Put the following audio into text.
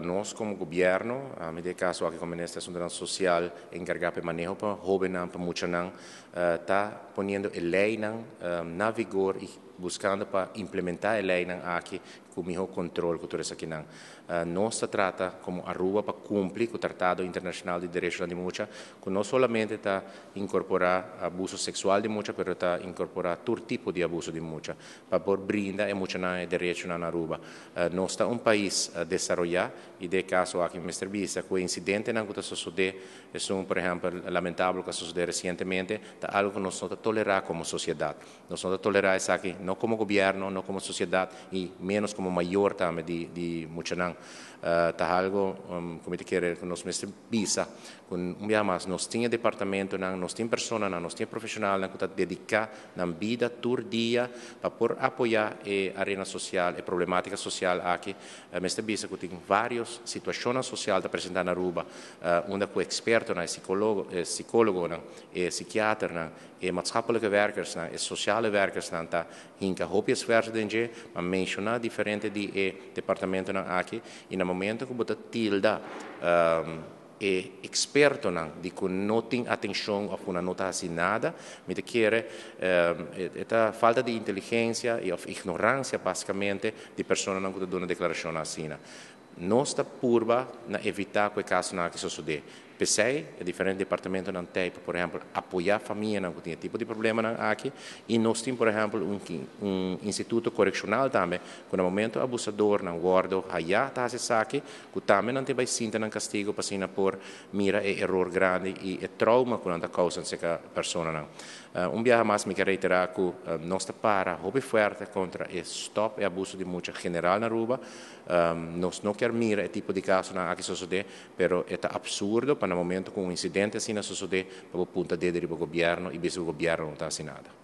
Nos como gobierno, den e caso aki como Minister di Asuntonan Social, encarga pa maneho pa hobennan, pa muchanan, ta poniendo e leynan na vigor y buscando pa implementa e leynan aki cu miho control cu tur esakinan. Nos ta trata como Aruba pa cumpli cu e Tratado Internacional di Derecho di Mucha, cu no solamente ta incorpora abuso sexual di mucha, pero ta incorpora tur tipo di abuso di mucha, pa por brinda e muchanan derecho na Aruba. Nos ta un pais desaroya y den e caso aki mester bisa cu e incidentenan cu a sucede, un, por ehempel, lamentabel cu a sucede recientemente, ta algo cu nos no ta tolera como sociedad. Nos no ta tolera esaki, no como gobierno, no como sociedad y menos como mayor tambe di muchanan. Ta algo, con ta kere, nos mester bisa, cu un biaha mas, nos tin departamentonan, nos tin personanan, nos tin profesionalnan cu ta dedica nan bida tur dia pa por apoya e arena social, e problematica social aki. Mester bisa cu tin varios situacion social ta presenta na Aruba, unda cu expertonan, psicologonan, psikiaternan, e maatschappelijke werkersnan, e sociale werkersnan ta hinca hopi esfuerso den dje, ma menciona diferente di e departamentonan aki y na momento cu bo ta tilda e expertonan di cu no tin atencion of cu no ta haci nada, mi ta kere ta falta di inteligencia y of ignorancia basicamente di personanan cu ta duna declaracion asina. Nos ta purba na evita cu e casonan aki sucede. P'esey, e diferente departamentonan tin, por ehempel, apoya famianan cu tin tipo di problemanan aki y nos tin, por ehempel, un instituto correccional tambe, cu na momento abusadornan wordo haya ta haci esaki, cu tambe nan ta bay sinta nan castigo pa asina por mira e error grandi y e trauma cu nan ta causa na personanan. Un biaha mas mi kier reitera cu nos ta para hopi fuerte contra e stop e abuso di mucha general na Aruba. Nos no kier mira e tipo di casonan aki sucede, pero ta absurdo pa na momento cu un incidente asina sucede, pa punta dede riba gobierno y bisa gobierno no ta haci nada.